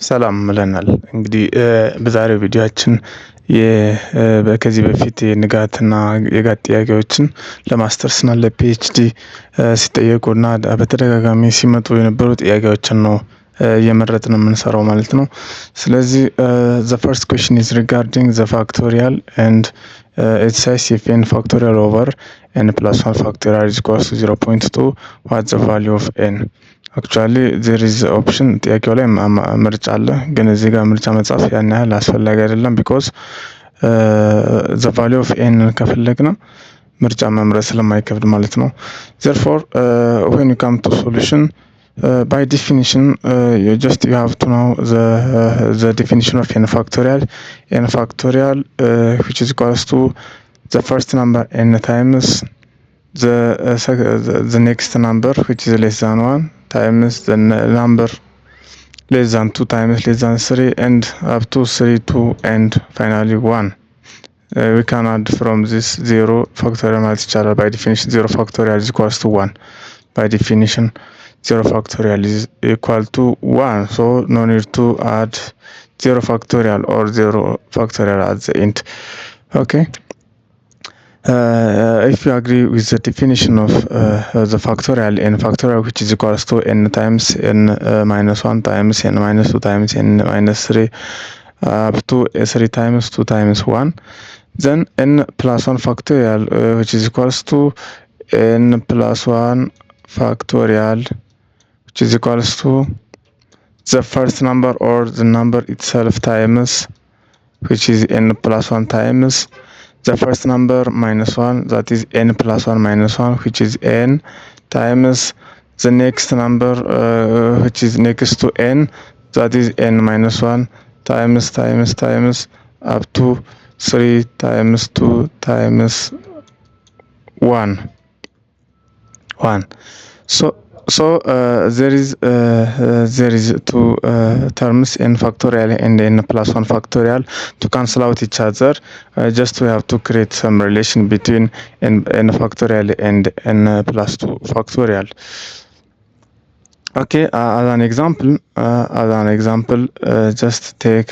ሰላም ብለናል። እንግዲህ በዛሬው ቪዲዮአችን ከዚህ በፊት የንጋትና የ GAT ጥያቄዎችን ለማስተርስ እና ለ PhD ሲጠየቁና በተደጋጋሚ ሲመጡ የነበሩ ጥያቄዎችን ነው እየመረጥን የምንሰራው ማለት ነው። ስለዚህ the first question is regarding the factorial, and it says, if n factorial over n plus 1 factorial is equals to 0.2, what's the value of n? Actually, there is option. ጥያቄው ላይ ምርጫ አለ፣ ግን እዚህ ጋር ምርጫ መጻፍ ያን ያህል አስፈላጊ አይደለም። Because the value of n ከፈለግን ምርጫ መምረጥ ስለማይከብድ ማለት ነው። Therefore, when you come to solution, by definition, you just you have to know the definition of n factorial. N factorial, which is equals to the first number n times the next number which is less than 1 times the number less than 2 times less than 3 and up to 3, 2 and finally 1. We can add from this 0 factorial ማለት ይቻላል። By definition, 0 factorial is equals to 1. By definition, 0 factorial is equal to 1, so no need to add 0 factorial or 0 factorial at the end. Okay, if you agree with the definition of the factorial, n factorial, which is equals to n times n minus 1 times n minus 2 times n minus 3 up to 3 times 2 times 1, then n plus 1 factorial, which is equals to n plus 1 factorial, which is equals to the first number or the number itself times, which is n plus 1 times the first number minus 1, that is n plus 1 minus 1, which is n, times the next number, which is next to n, that is n minus 1, times times times up to 3 times 2 times 1 1. So there is two terms, n factorial and n plus 1 factorial, to cancel out each other. Just we have to create some relation between n factorial and n plus 2 factorial. Okay, as an example, just take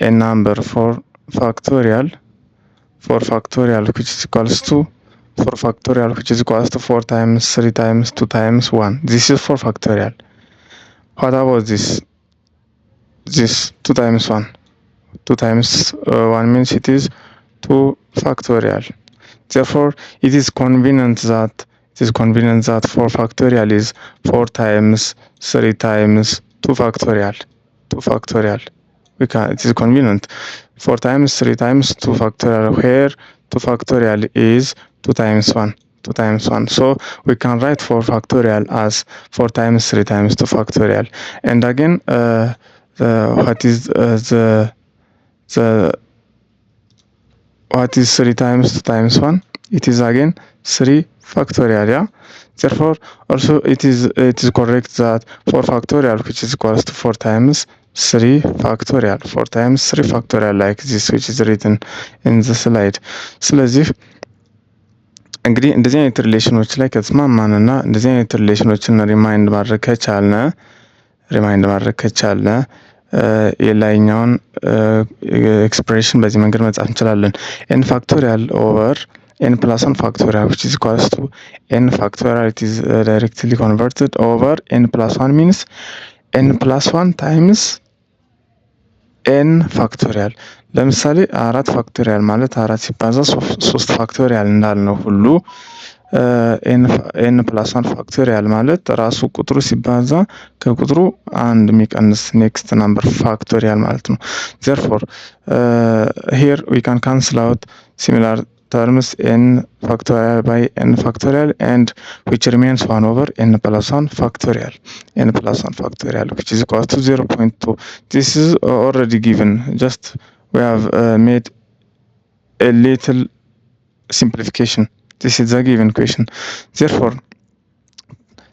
a number 4 factorial, 4 factorial, which is equals to 4 factorial, which is equals to 4 times 3 times 2 times 1. This is 4 factorial. What about this 2 times 1? 2 times 1 means it is 2 factorial. Therefore, it is convenient that 4 factorial is 4 times 3 times 2 factorial. 2 factorial, we can it is convenient, 4 times 3 times 2 factorial, where 2 factorial is 2 times 1, 2 times 1. So we can write 4 factorial as 4 times 3 times 2 factorial. And again, the what is the what is 3 times 2 times 1? It is again 3 factorial, yeah. Therefore, also it is correct that 4 factorial, which is equals to 4 times 3 factorial, 4 times 3 factorial, like this, which is written in the slide. ስለዚህ እንግዲህ እንደዚህ አይነት relation ኖች ላይ ከተስማማንና እንደዚህ አይነት relation ኖችን remind ማድረግ ከቻልነ የላይኛውን expression በዚህ መንገድ መጻፍ እንችላለን። N factorial over n plus 1 factorial, which is equals to n factorial, it is directly converted, over n plus 1 means n plus 1 times n factorial። ለምሳሌ አራት factorial ማለት አራት ሲባዛ ሶስት factorial እንዳልነው ሁሉ n plus one factorial ማለት ራሱ ቁጥሩ ሲባዛ ከቁጥሩ አንድ የሚቀንስ next number factorial ማለት ነው። Therefore, here we can cancel out similar terms, n factorial by n factorial, and which remains 1 over n plus 1 factorial, n plus 1 factorial, which is equal to 0.2. This is already given. Just we have made a little simplification. This is the given question. Therefore,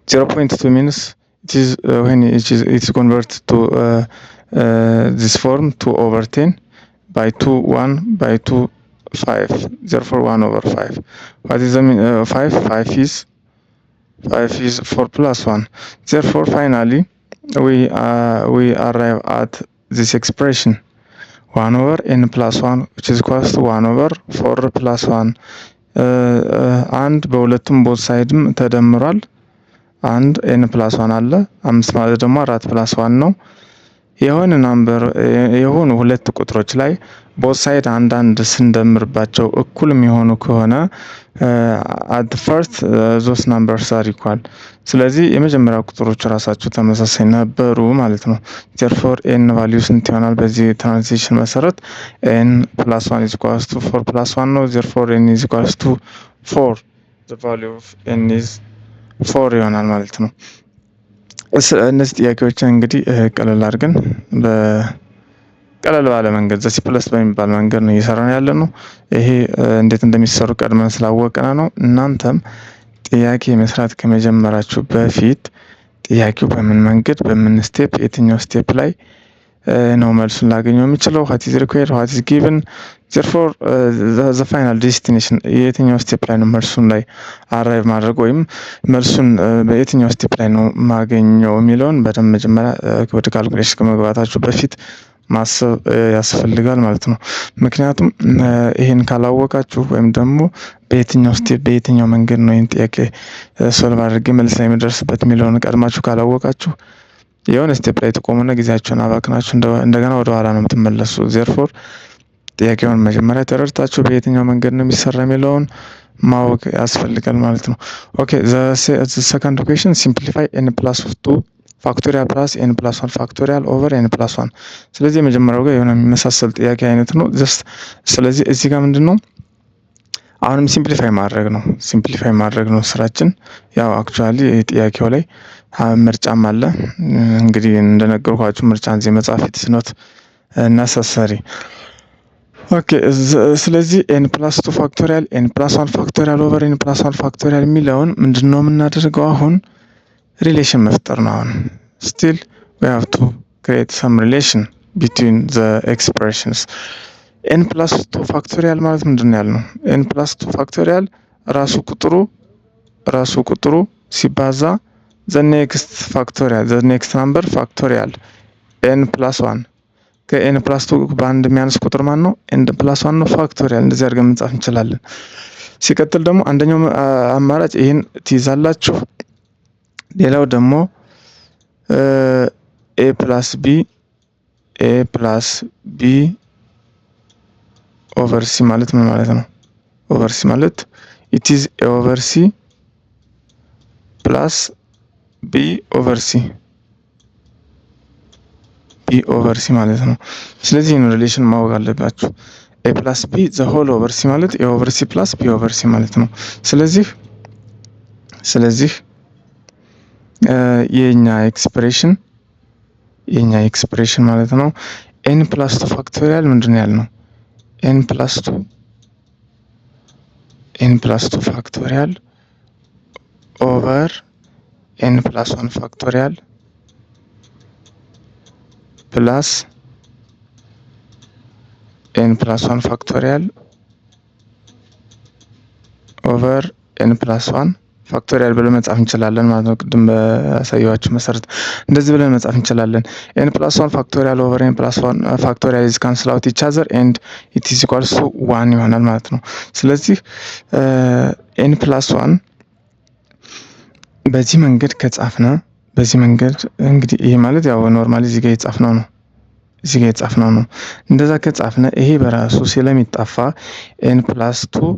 0.2 means it is when it's converted to this form, 2 over 10 by 2 1 by 2 5, therefore 1 over 5. What is the 5? 5 is 5 is 4 plus 1. Therefore, finally, We arrive at this expression 1 over n plus 1, which is equals to 1 over 4 plus 1። አንድ በሁለቱም both side ም ተደምሯል። አንድ n plus 1 አለ። አምስት ማለት ደግሞ አራት plus 1 ነው። የሆነ number የሆኑ ሁለት ቁጥሮች ላይ both side አንዳንድ ስንደምርባቸው እኩል የሚሆኑ ከሆነ at first those numbers are equal። ስለዚህ የመጀመሪያ ቁጥሮች ራሳቸው ተመሳሳይ ነበሩ ማለት ነው። Therefore, n value ስንት ይሆናል? በዚህ transition መሰረት n plus 1 is equals to 4 plus 1 ነው። Therefore, n is equals to 4. The value of n is 4 ይሆናል ማለት ነው። እነዚህ ጥያቄዎችን እንግዲህ ቀለል አድርገን በቀለል ባለ መንገድ the simplest በሚባል መንገድ ነው እየሰራን ያለ ነው። ይሄ እንዴት እንደሚሰሩ ቀድመን ስላወቅን ነው። እናንተም ጥያቄ መስራት ከመጀመራችሁ በፊት ጥያቄው በምን መንገድ፣ በምን step፣ የትኛው step ላይ ነው መልሱን ላገኘው የሚችለው፣ what is required, what is given, therefore the final destination የትኛው step ላይ ነው መልሱን ላይ arrive ማድረግ ወይም መልሱን በየትኛው step ላይ ነው ማገኘው የሚለውን በደንብ መጀመሪያ ወደ calculation ከመግባታችሁ በፊት ማሰብ ያስፈልጋል ማለት ነው። ምክንያቱም ይሄን ካላወቃችሁ ወይም ደግሞ በየትኛው step፣ በየትኛው መንገድ ነው ይሄን ጥያቄ solve አድርጌ መልስ ላይ የምደርስበት የሚለውን ቀድማችሁ ካላወቃችሁ የሆነ step ላይ ትቆሙና ጊዜያችሁን አባክናችሁ እንደገና ወደ ኋላ ነው የምትመለሱ። Therefore, ጥያቄውን መጀመሪያ ተረድታችሁ በየትኛው መንገድ ነው የሚሰራ የሚለውን ማወቅ ያስፈልጋል ማለት ነው። Okay, the second question: simplify n plus 2 factorial plus n plus 1 factorial over n plus 1። ስለዚህ የመጀመሪያው ጋር የሆነ የሚመሳሰል ጥያቄ አይነት ነው። Just ስለዚህ እዚህ ጋር ምንድን ነው? አሁንም simplify ማድረግ ነው። Simplify ማድረግ ነው ስራችን። ያው actually ጥያቄው ላይ ምርጫም አለ። እንግዲህ እንደነገርኳችሁ ምርጫ እዚህ መጻፍ it's not necessary። Okay, ስለዚህ n plus 2 factorial n plus 1 factorial over n plus 1 factorial የሚለውን ምንድን ነው የምናደርገው? አሁን relation መፍጠር ነው። አሁን still we have to create some relation between the expressions። n plus 2 factorial ማለት ምንድን ነው ያልነው? n plus 2 factorial ራሱ ቁጥሩ ሲባዛ the next factorial, the next number factorial n plus 1። ከ n plus 2 በአንድ የሚያንስ ቁጥር ማን ነው? n plus 1 ነው። Factorial እንደዚህ አድርገን መጻፍ እንችላለን። ሲቀጥል ደግሞ አንደኛው አማራጭ ይህን ትይዛላችሁ። ሌላው ደግሞ a plus b over c ማለት ምን ማለት ነው? Over c ማለት it is a over c plus b over c, b over c ማለት ነው። ስለዚህ ይህን relation ማወቅ አለባችሁ። a plus b the whole over c ማለት a over c plus b over c ማለት ነው። ስለዚህ የኛ expression ማለት ነው n plus 2 factorial ምንድን ነው ያልነው? N plus 2 factorial over n plus 1 factorial plus n plus 1 factorial over n plus 1 factorial ብለን መጻፍ እንችላለን ማለት ነው። ቅድም ባሳየኋችሁ መሰረት እንደዚህ ብለን መጻፍ እንችላለን። n plus 1 factorial over n plus 1 factorial is cancel out each other and it is equals to 1 ይሆናል ማለት ነው። ስለዚህ n plus 1 በዚህ መንገድ ከጻፍነ፣ በዚህ መንገድ እንግዲህ ይሄ ማለት ያው normally እዚህ ጋር የጻፍነው ነው። እንደዛ ከጻፍነ ይሄ በራሱ ስለሚጣፋ n plus 2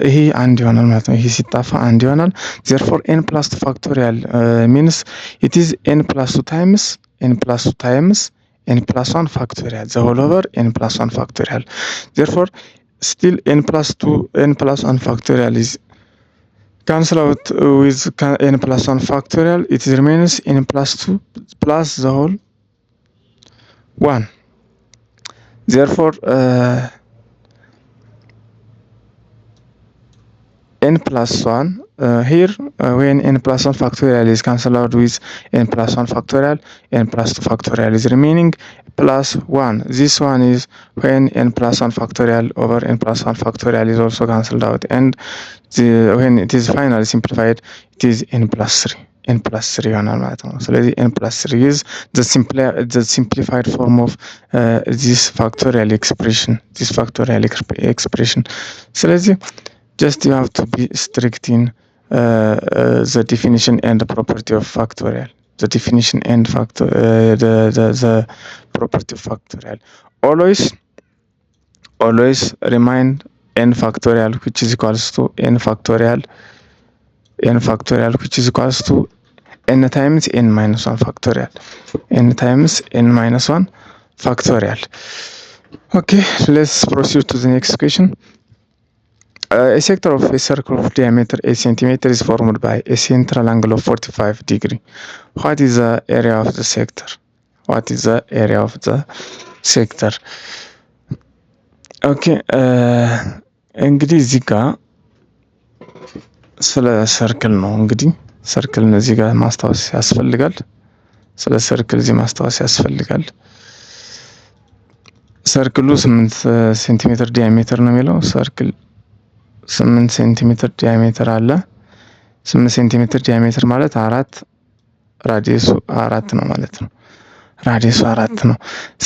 ይሄ አንድ ይሆናል ማለት ነው። ይሄ ሲጣፋ አንድ ይሆናል። Therefore, n plus 2 factorial means it is n plus 2 times n plus 2 times n plus 1 factorial the whole over n plus 1 factorial. Therefore, still n plus 2 n plus 1 factorial is cancel out with n plus 1 factorial. It remains n plus 2 plus the whole 1. Therefore, n plus 1 here, when n plus 1 factorial is cancelled out with n plus 1 factorial, n plus 2 factorial is remaining plus 1. This one is when n plus 1 factorial over n plus 1 factorial is also cancelled out and when it is finally simplified, it is n plus 3. n plus three ይሆናል ማለት ነው። ስለዚህ n plus three is the simplified form of this factorial expression, this factorial expression። ስለዚህ just you have to be strict in the definition and property of factorial, the definition and factor the property of factorial. Always, always remind n factorial, which is equals to n factorial, n factorial, which is equals to n times n minus 1 factorial, n times n minus 1 factorial. Okay, let's proceed to the next question. A sector of a circle of diameter 8 centimeter is formed by a central angle of 45 degree. What is the area of the sector? What is the area of the sector? Okay, እንግዲህ እዚህ ጋር ስለ circle ነው። እንግዲህ circle እዚህ ጋር ማስታወስ ያስፈልጋል። ስለ circle እዚህ ማስታወስ ያስፈልጋል። Circle ኡ 8 ሴንቲሜትር diameter ነው የሚለው። Circle 8 ሴንቲሜትር diameter አለ። 8 ሴንቲሜትር diameter ማለት አራት radius ኡ አራት ነው ማለት ነው። Radius ኡ አራት ነው።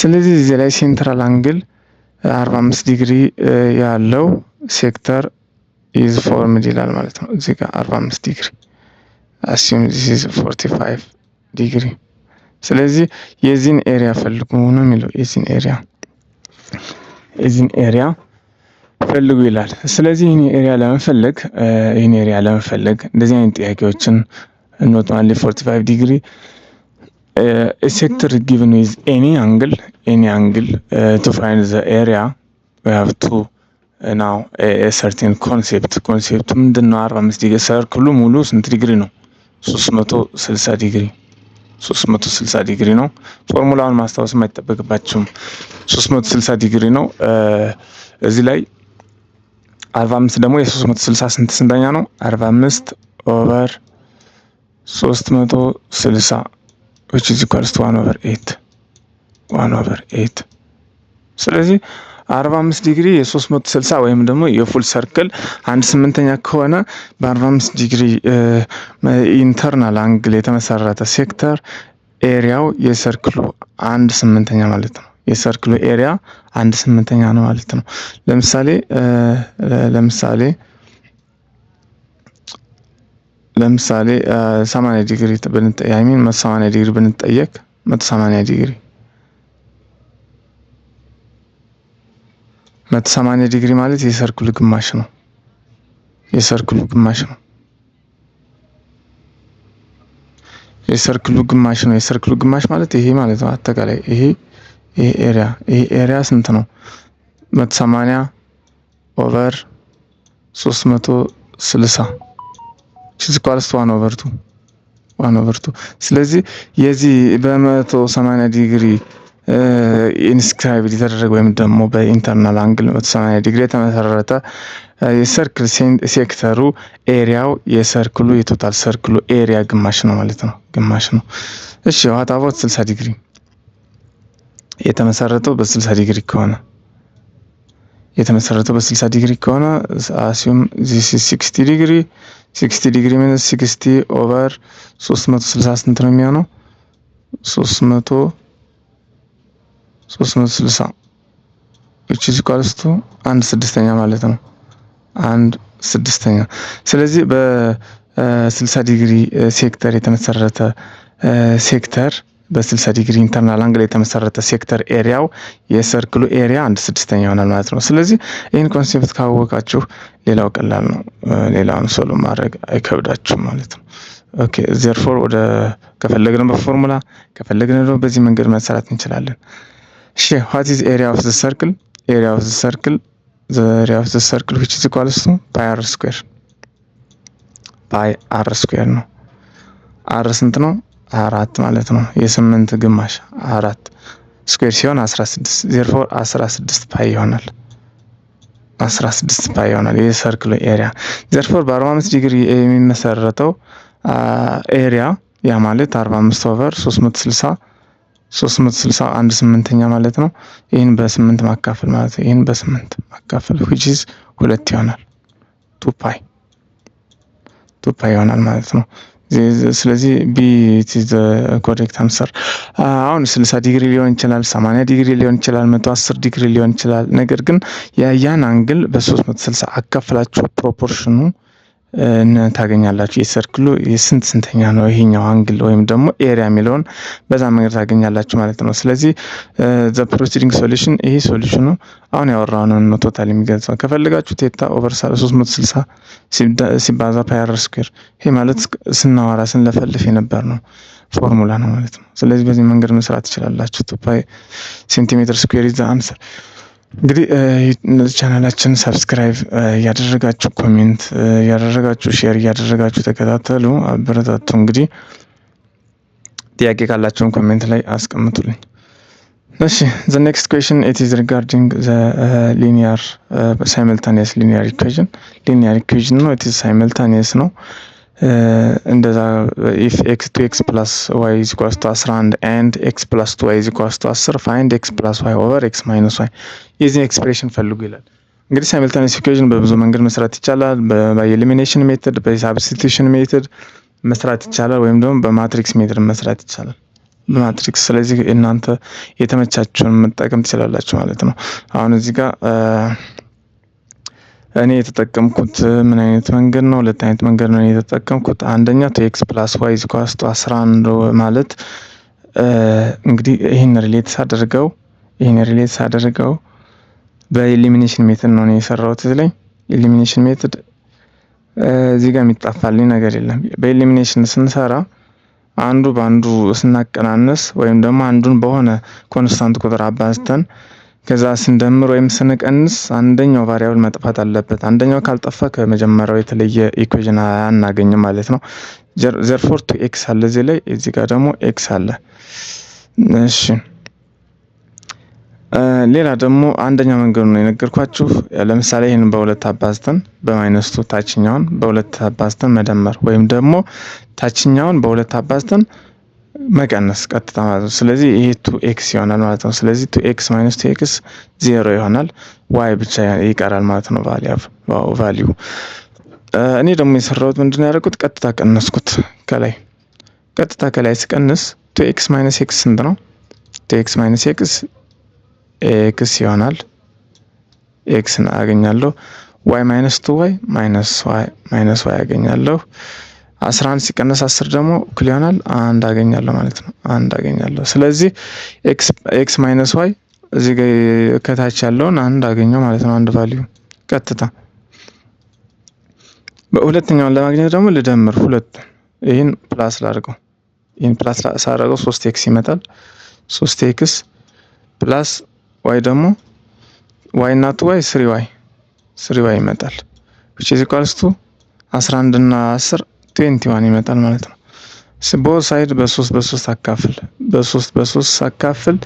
ስለዚህ እዚህ ላይ central angle 45 ዲግሪ ያለው sector is formed ይላል ማለት ነው። እዚህ ጋር 45 degree, assume this is 45 ዲግሪ። ስለዚህ የዚህን area ፈልጉ ነው የሚለው። የዚህን area ፈልጉ ይላል። ስለዚህ ይህን area ለመፈለግ እንደዚህ አይነት ጥያቄዎችን not only 45 degree, sector given with any angle, any angle, to find the area, we have to know certain concept. Concept ኡ ምንድን ነው? 45 ዲግሪ circle ኡ ሙሉ ስንት ዲግሪ ነው? 360 ዲግሪ፣ 360 ዲግሪ ነው። ፎርሙላውን ማስታወስ አይጠበቅባችሁም። 360 ዲግሪ ነው። እዚህ ላይ 45 ደግሞ የ360 ስንት ስንተኛ ነው? 45 over 360, which is equals to 1 over 8, 1 over 8። ስለዚህ 45 ዲግሪ የ360 ወይም ደግሞ የ full circle አንድ ስምንተኛ ከሆነ በ45 degree internal angle የተመሰረተ sector area ው የ circle ኡ አንድ ስምንተኛ ማለት ነው። የ circle ኡ area አንድ ስምንተኛ ነው ማለት ነው። ለምሳሌ 80 ዲግሪ ብንጠየቅ፣ I mean 180 ዲግሪ ብንጠየቅ፣ 180 ዲግሪ፣ 180 ዲግሪ ማለት የ circle ኡ ግማሽ ነው። የ circle ኡ ግማሽ ነው። የ circle ኡ ግማሽ ነው። የ circle ኡ ግማሽ ማለት ይሄ ማለት ነው። አጠቃላይ ይሄ area ስንት ነው? 180 over 360 is equals to 1 over 2, 1 over 2። ስለዚህ የዚህ በ180 degree inscribed የተደረገ ወይም ደግሞ በ internal angle 180 ዲግሪ የተመሰረተ የ circle sector ኡ area ው የ circle ኡ የ total circle ኡ area ግማሽ ነው ማለት ነው። ግማሽ ነው። እሺ፣ what about 60 ዲግሪ? የተመሰረተው በ60 ዲግሪ ከሆነ፣ የተመሰረተው በ60 ዲግሪ ከሆነ፣ assume this is 60 ዲግሪ። 60 degree means 60 over 360 ስንት ነው የሚሆነው? 300 360, which is equals to አንድ ስድስተኛ ማለት ነው። አንድ ስድስተኛ። ስለዚህ በ60 degree sector የተመሰረተ ሴክተር፣ በ60 degree internal angle የተመሰረተ sector area ው የ circle ኡ area አንድ ስድስተኛ ይሆናል ማለት ነው። ስለዚህ ይህን concept ካወቃችሁ ሌላው ቀላል ነው። ሌላውን solve ማድረግ አይከብዳችሁም ማለት ነው። Okay, therefore ወደ ከፈለግነው በፎርሙላ፣ ከፈለግነው ደግሞ በዚህ መንገድ መሰራት እንችላለን። እሺ፣ what is area of the circle? Area of the circle, the area of the circle, which is equals to pi r square, pi r square ነው። r ስንት ነው? አራት ማለት ነው። የስምንት ግማሽ አራት square ሲሆን 16፣ therefore 16 pi ይሆናል። 16 pi ይሆናል የ circle ኡ area። Therefore በ45 ዲግሪ የሚመሰረተው area ያ ማለት 45 over 360፣ 360 አንድ ስምንተኛ ማለት ነው። ይህን በስምንት ማካፈል ማለት ነው። ይህን በስምንት ማካፈል which is ሁለት ይሆናል። Two pi, two pi ይሆናል ማለት ነው። ስለዚህ B is correct answer። አሁን 60 ዲግሪ ሊሆን ይችላል፣ 80 ዲግሪ ሊሆን ይችላል፣ 110 ዲግሪ ሊሆን ይችላል። ነገር ግን ያን angle በ360 አካፍላችሁ proportion ኑ ታገኛላችሁ። የ circle ኡ የስንት ስንተኛ ነው ይሄኛው angle ወይም ደግሞ area የሚለውን በዛ መንገድ ታገኛላችሁ ማለት ነው። ስለዚህ the proceeding solution፣ ይሄ solution ኑ አሁን ያወራነውን ነው total የሚገልጸው። ከፈለጋችሁ theta over 360 ሲባዛ pi r square፣ ይሄ ማለት ስናወራ ስንለፈልፍ የነበር ነው ፎርሙላ ነው ማለት ነው። ስለዚህ በዚህ መንገድ መስራት ትችላላችሁ። 2 pi centimeter square is answer። እንግዲህ ቻናላችን subscribe እያደረጋችሁ፣ comment እያደረጋችሁ፣ share እያደረጋችሁ ተከታተሉ፣ አበረታቱ። እንግዲህ ጥያቄ ካላችሁን comment ላይ አስቀምጡልኝ። እሺ፣ the next question, it is regarding the linear simultaneous linear equation። Linear equation ነው፣ it is simultaneous ነው። እንደዛ if x two x plus y is equals to 11 and x plus two y is equals to 10, find x plus y over x minus y፣ የዚህን expression ፈልጉ ይላል። እንግዲህ simultaneous equation በብዙ መንገድ መስራት ይቻላል። በ elimination method፣ በ substitution method መስራት ይቻላል፣ ወይም ደግሞ በ matrix method መስራት ይቻላል። በ matrix። ስለዚህ እናንተ የተመቻችሁን መጠቀም ትችላላችሁ ማለት ነው። አሁን እዚህ ጋር እኔ የተጠቀምኩት ምን አይነት መንገድ ነው? ሁለት አይነት መንገድ ነው የተጠቀምኩት። አንደኛ two x plus y is equals to 11 ማለት እንግዲህ ይህን relate ሳደርገው በ elimination method ነው የሰራሁት። እዚህ ላይ elimination method እዚህ ጋር የሚጣፋልኝ ነገር የለም። በ elimination ስንሰራ አንዱ በአንዱ ስናቀናንስ ወይም ደግሞ አንዱን በሆነ constant ቁጥር አባዝተን ከዛ ስንደምር ወይም ስንቀንስ አንደኛው variable መጥፋት አለበት። አንደኛው ካልጠፋ ከመጀመሪያው የተለየ equation አናገኝም ማለት ነው። Therefore two x አለ እዚህ ላይ፣ እዚህ ጋር ደግሞ x አለ። እሺ፣ ሌላ ደግሞ አንደኛው መንገዱ ነው የነገርኳችሁ። ለምሳሌ ይህንን በሁለት አባዝተን በ minus two ታችኛውን በሁለት አባዝተን መደመር ወይም ደግሞ ታችኛውን በሁለት አባዝተን መቀነስ ቀጥታ ማለት ነው። ስለዚህ ይሄ two x ይሆናል ማለት ነው። ስለዚህ two x minus two x zero ይሆናል። y ብቻ ይቀራል ማለት ነው value። እኔ ደግሞ የሰራሁት ምንድን ነው ያደረኩት? ቀጥታ ቀነስኩት ከላይ። ቀጥታ ከላይ ስቀንስ two x minus x ስንት ነው? Two x minus x x ይሆናል። x ን አገኛለሁ። y minus two y minus y አገኛለሁ። 11 ሲቀነስ 10 ደግሞ እኩል ይሆናል አንድ አገኛለሁ ማለት ነው። አንድ አገኛለሁ። ስለዚህ x minus y እዚህ ጋር ከታች ያለውን አንድ አገኘው ማለት ነው። አንድ value ቀጥታ። በሁለተኛውን ለማግኘት ደግሞ ልደምር፣ ሁለት ይህን plus ላድርገው። ይህን plus ሳደርገው ሶስት x ይመጣል። ሶስት x plus y ደግሞ y እና two y three y፣ three y ይመጣል። Which is equals to 11 እና 10 21 ይመጣል ማለት ነው። Both side በሶስት በሶስት አካፍል፣ በሶስት በሶስት ሳካፍል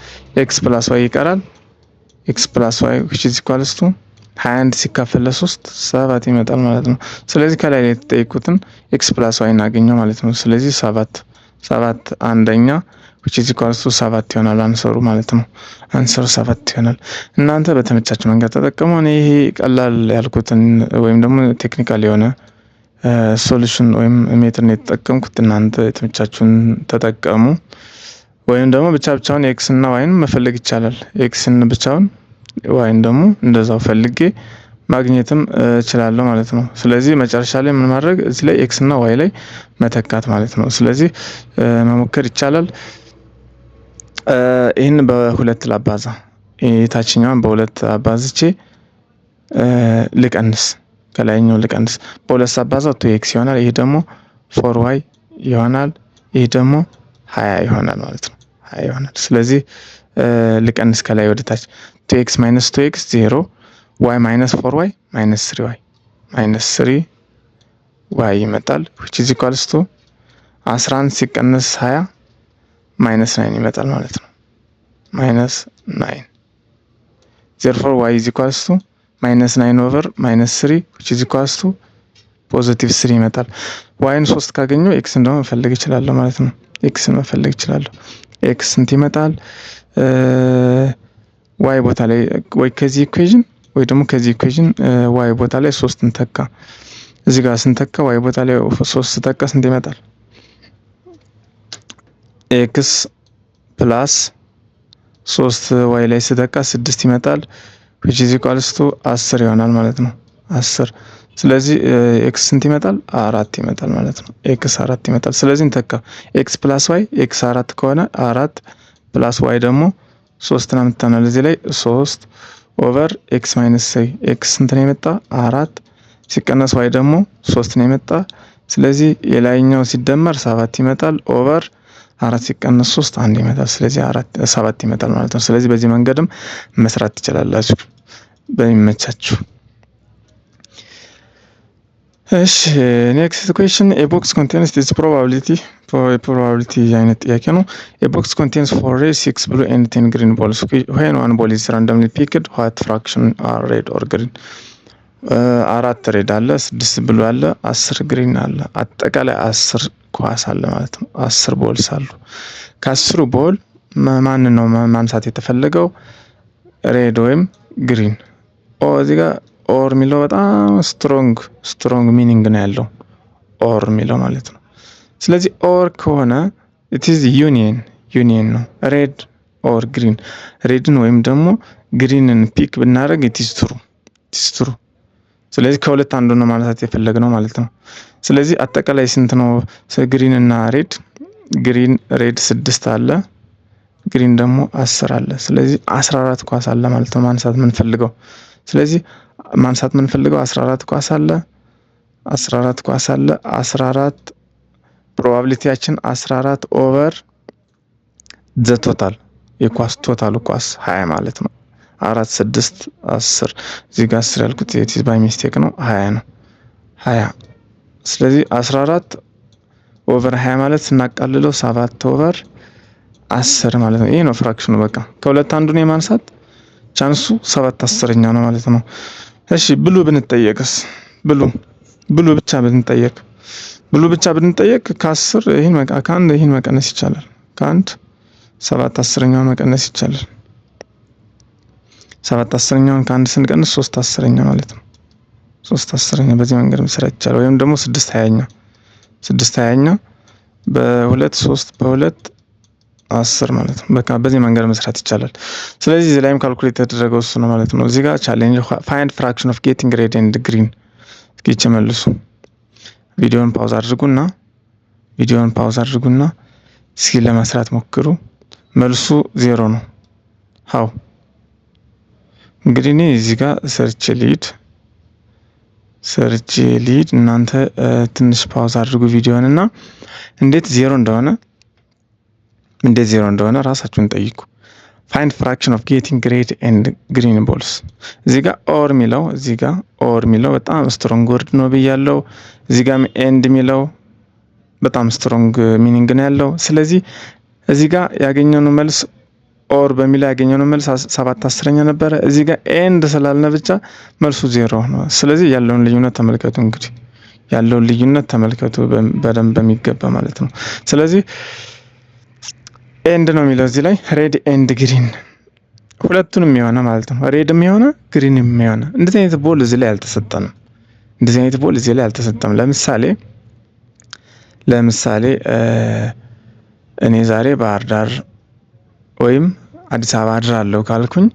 x plus y ይቀራል። x plus y which is equals to 21 ሲካፈል ለሶስት ሰባት ይመጣል ማለት ነው። ስለዚህ ከላይ ላይ የተጠየቁትን x plus y እናገኘው ማለት ነው። ስለዚህ ሰባት፣ ሰባት አንደኛ which is equals to ሰባት ይሆናል answer ኡ ማለት ነው። Answer ኡ ሰባት ይሆናል። እናንተ በተመቻችሁ መንገድ ተጠቀሙ። እኔ ይሄ ቀላል ያልኩትን ወይም ደግሞ technical የሆነ solution ወይም method ነው የተጠቀምኩት። እናንተ የተመቻችሁን ተጠቀሙ። ወይም ደግሞ ብቻ ብቻውን x እና y ን መፈለግ ይቻላል። x ን ብቻውን y ን ደግሞ እንደዛው ፈልጌ ማግኘትም እችላለሁ ማለት ነው። ስለዚህ መጨረሻ ላይ ምን ማድረግ፣ እዚህ ላይ x እና y ላይ መተካት ማለት ነው። ስለዚህ መሞከር ይቻላል። ይህን በሁለት ላባዛ፣ የታችኛውን በሁለት አባዝቼ ልቀንስ፣ ከላይኛው ልቀንስ። በሁለት ሳባዛው two x ይሆናል። ይሄ ደግሞ four y ይሆናል። ይሄ ደግሞ 20 ይሆናል ማለት ነው። 20 ይሆናል። ስለዚህ ልቀንስ ከላይ ወደ ታች፣ two x minus two x zero፣ y minus four y minus three y፣ minus three y ይመጣል። Which is equals to 11 ሲቀነስ 20 minus nine ይመጣል ማለት ነው። Minus nine. Therefore y is equals to minus nine over minus three, which is equals to positive three ይመጣል። y ን ሶስት ካገኘው x ን ደግሞ መፈለግ እችላለሁ ማለት ነው። x ን መፈለግ እችላለሁ። x ስንት ይመጣል? y ቦታ ላይ ወይ ከዚህ equation ወይ ደግሞ ከዚህ equation y ቦታ ላይ ሶስት እንተካ። እዚህ ጋር ስንተካ y ቦታ ላይ ሶስት ስተካ ስንት ይመጣል? x plus ሶስት y ላይ ስተካ ስድስት ይመጣል፣ which is equals to 10 ይሆናል ማለት ነው። 10። ስለዚህ x ስንት ይመጣል? አራት ይመጣል ማለት ነው። x አራት ይመጣል። ስለዚህ እንተካ። x plus y፣ x አራት ከሆነ አራት plus y ደግሞ ሶስትን አምጥተናል እዚህ ላይ፣ ሶስት over x minus three። x ስንት ነው የመጣ? አራት፣ ሲቀነስ y ደግሞ ሶስት ነው የመጣ። ስለዚህ የላይኛው ሲደመር ሰባት ይመጣል፣ over አራት ሲቀነስ ሶስት አንድ ይመጣል። ስለዚህ አራት ሰባት ይመጣል ማለት ነው። ስለዚህ በዚህ መንገድም መስራት ትችላላችሁ በሚመቻችሁ። እሺ፣ next question: a box contains this probability አይነት ጥያቄ ነው። A box contains four red, six blue and 10 green balls. When one ball is randomly picked, what fraction are red or green? አራት red አለ፣ ስድስት blue አለ፣ 10 green አለ። አጠቃላይ 10 ኳስ አለ ማለት ነው። 10 balls አሉ። ከ10ሩ ball ማንን ነው ማንሳት የተፈለገው? Red ወይም green። ኦ፣ እዚህ ጋር or የሚለው በጣም strong meaning ነው ያለው፣ or የሚለው ማለት ነው። ስለዚህ or ከሆነ it's union ነው። Red or green፣ red ን ወይም ደግሞ green ን pick ብናደርግ it's true። ስለዚህ ከሁለት አንዱ ነው ማንሳት የፈለግነው ማለት ነው። ስለዚህ አጠቃላይ ስንት ነው green እና red? Green red ስድስት አለ፣ green ደግሞ 10 አለ። ስለዚህ 14 ኳስ አለ ማለት ነው ማንሳት የምንፈልገው። ስለዚህ ማንሳት የምንፈልገው 14 ኳስ አለ፣ 14 ኳስ አለ። 14 probability ያችን 14 over the total የኳስ total ኡ ኳስ 20 ማለት ነው። አራት፣ ስድስት፣ 10። እዚህ ጋር 10 ያልኩት it's by mistake ነው፣ 20 ነው፣ 20። ስለዚህ 14 over 20 ማለት ስናቃልለው ሰባት over 10 ማለት ነው። ይሄ ነው fraction ኑ። በቃ ከሁለት አንዱን የማንሳት chance ኡ ሰባት አስረኛ ነው ማለት ነው። እሺ፣ blue ብንጠየቅስ? Blue ብቻ ብንጠየቅ፣ blue ብቻ ብንጠየቅ ከ10 ይህን ከአንድ ይህን መቀነስ ይቻላል። ከአንድ ሰባት አስረኛውን መቀነስ ይቻላል። ሰባት አስረኛውን ከአንድ ስንቀንስ ሶስት አስረኛ ማለት ነው። ሶስት አስረኛ በዚህ መንገድ መስራት ይቻላል። ወይም ደግሞ ስድስት ሀያኛ፣ ስድስት ሀያኛ በሁለት ሶስት፣ በሁለት 10 ማለት ነው። በቃ በዚህ መንገድ መስራት ይቻላል። ስለዚህ እዚህ ላይም calculate የተደረገው እሱ ነው ማለት ነው። እዚህ ጋር challenge: find fraction of getting red and green። እስኪ መልሱ። ቪዲዮን pause አድርጉና እስኪ ለመስራት ሞክሩ። መልሱ ዜሮ ነው። How? እንግዲህ እኔ እዚህ ጋር ሰርቼ ልሂድ። እናንተ ትንሽ pause አድርጉ ቪዲዮን እና እንዴት ዜሮ እንደሆነ ራሳችሁን ጠይቁ። Find fraction of getting red and green balls። እዚህ ጋር or የሚለው በጣም strong word ነው ብያለው። እዚህ ጋር and የሚለው በጣም strong meaning ነው ያለው። ስለዚህ እዚህ ጋር ያገኘነው መልስ፣ or በሚለው ያገኘነው መልስ ሰባት አስረኛ ነበረ። እዚህ ጋር and ስላልነ ብቻ መልሱ ዜሮ ነው። ስለዚህ ያለውን ልዩነት ተመልከቱ፣ እንግዲህ ያለውን ልዩነት ተመልከቱ በደንብ በሚገባ ማለት ነው። ስለዚህ and ነው የሚለው እዚህ ላይ፣ red and green ሁለቱንም የሆነ ማለት ነው። Red ም የሆነ green ም የሆነ እንደዚህ አይነት ball እዚህ ላይ አልተሰጠንም። እንደዚህ አይነት ball እዚህ ላይ አልተሰጠም። ለምሳሌ እኔ ዛሬ ባህር ዳር ወይም አዲስ አበባ አድራለሁ ካልኩኝ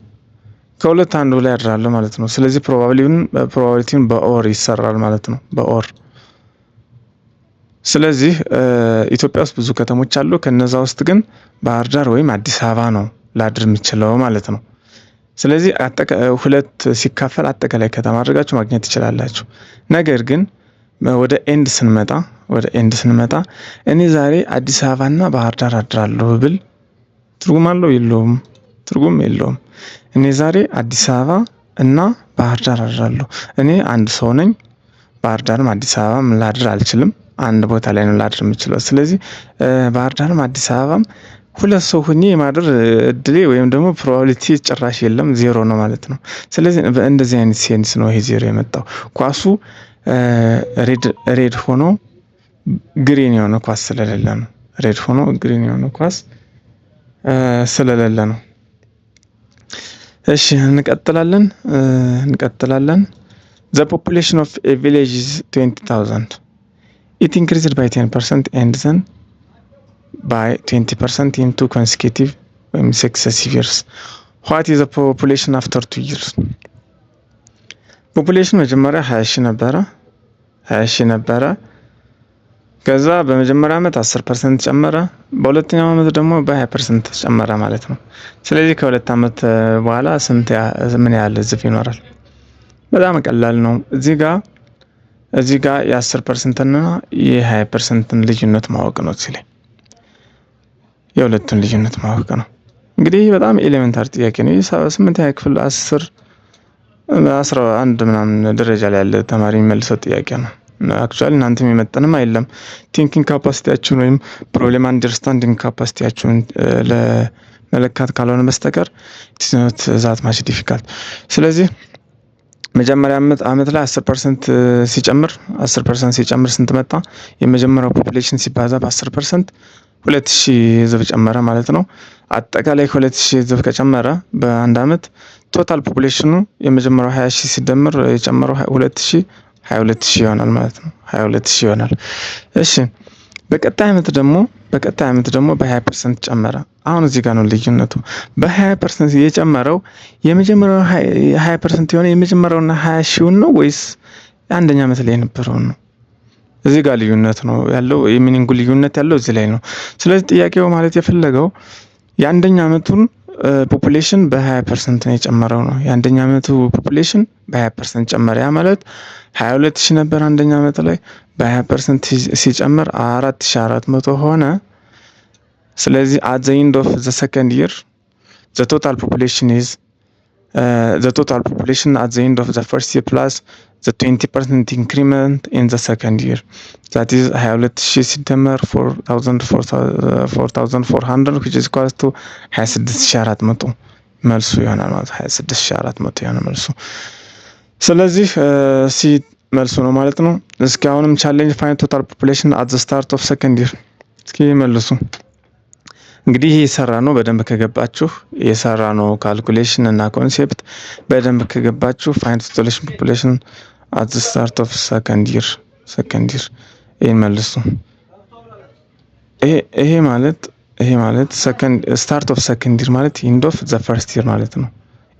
ከሁለት አንዱ ላይ አድራለሁ ማለት ነው። ስለዚህ probability ውን በ or ይሰራል ማለት ነው፣ በ or። ስለዚህ ኢትዮጵያ ውስጥ ብዙ ከተሞች አሉ። ከነዛ ውስጥ ግን ባህር ዳር ወይም አዲስ አበባ ነው ላድር የምችለው ማለት ነው። ስለዚህ ሁለት ሲካፈል አጠቃላይ ከተማ አድርጋችሁ ማግኘት ትችላላችሁ። ነገር ግን ወደ and ስንመጣ እኔ ዛሬ አዲስ አበባና ባህር ዳር አድራለሁ ብል ትርጉም አለው የለውም? ትርጉም የለውም። እኔ ዛሬ አዲስ አበባ እና ባህር ዳር አድራለሁ። እኔ አንድ ሰው ነኝ። ባህር ዳርም አዲስ አበባም ላድር አልችልም። አንድ ቦታ ላይ ነው ላድር የምችለው። ስለዚህ ባህር ዳርም አዲስ አበባም ሁለት ሰው ሆኜ የማደር እድሌ ወይም ደግሞ probability ጭራሽ የለም፣ ዜሮ ነው ማለት ነው። ስለዚህ በእንደዚህ አይነት sense ነው ይሄ ዜሮ የመጣው። ኳሱ red ሆኖ green የሆነ ኳስ ስለሌለ ነው። Red ሆኖ green የሆነ ኳስ ስለሌለ ነው። እሺ፣ እንቀጥላለን። The population of a village is 20,000. It increased by 10% and then by 20% in two consecutive ወይም successive years. What is population after 2 years? Population መጀመሪያ 20 ሺህ ነበረ፣ 20 ሺህ ነበረ። ከዛ በመጀመሪያ ዓመት 10% ጨመረ፣ በሁለተኛው ዓመት ደግሞ በ20% ጨመረ ማለት ነው። ስለዚህ ከ2 ዓመት በኋላ ስንት ምን ያህል ህዝብ ይኖራል? በጣም ቀላል ነው። እዚህ ጋር የ10% እና የ20%ን ልዩነት ማወቅ ነው። እዚህ ላይ የሁለቱን ልዩነት ማወቅ ነው። እንግዲህ በጣም elementary ጥያቄ ነው። ይህ ስምንተኛ ክፍል፣ 10፣ 11 ምናምን ደረጃ ላይ ያለ ተማሪ የሚመልሰው ጥያቄ ነው። Actually እናንተ የሚመጥንም አይደለም። Thinking capacity ያችሁን ወይም problem understanding capacity ያችሁን ለመለካት ካልሆነ በስተቀር not that much difficult። ስለዚህ መጀመሪያ አመት ላይ 10% ሲጨምር፣ 10% ሲጨምር ስንት መጣ? የመጀመሪያው population ሲባዛ በ10% 2,000 ህዝብ ጨመረ ማለት ነው። አጠቃላይ 2,000 ህዝብ ከጨመረ በአንድ አመት total population ኑ የመጀመሪያው 20 ሺህ ሲደመር የጨመረው 2,000 22,000 ይሆናል ማለት ነው። 22,000 ይሆናል። እሺ፣ በቀጣይ አመት ደግሞ በ20% ጨመረ። አሁን እዚህ ጋር ነው ልዩነቱ። በ20% የጨመረው የመጀመሪያው 20% የሆነ የመጀመሪያውና 20 ሺውን ነው ወይስ የአንደኛ አመት ላይ የነበረውን ነው? እዚህ ጋር ልዩነት ነው ያለው። የ meaning ኡ ልዩነት ያለው እዚህ ላይ ነው። ስለዚህ ጥያቄው ማለት የፈለገው የአንደኛ አመቱን population በ20% ነው የጨመረው ነው። የአንደኛ አመቱ population በ20% ጨመረ። ያ ማለት 22,000 ነበር አንደኛ አመት ላይ፣ በ20% ሲጨምር 4400 ሆነ። ስለዚህ at the end of the second year the total population is the total population at the end of the first year plus the 20% increment in the second year, that is 22,000 ሲደመር 4400, which is equals to 26,400 መልሱ ይሆናል ማለት 26,400 ይሆናል መልሱ። ስለዚህ C መልሱ ነው ማለት ነው። እስኪ አሁንም challenge፣ find total population at the start of second year። እስኪ መልሱ። እንግዲህ ይህ የሰራ ነው በደንብ ከገባችሁ፣ የሰራ ነው calculation እና concept በደንብ ከገባችሁ find total population at the start of second year ይህን መልሱ። ይሄ ማለት second start of second year ማለት end of the first year ማለት ነው።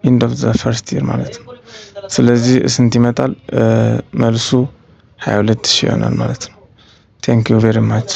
End of the first year ማለት ነው። ስለዚህ ስንት ይመጣል? መልሱ 22,000 ይሆናል ማለት ነው። Thank you very much.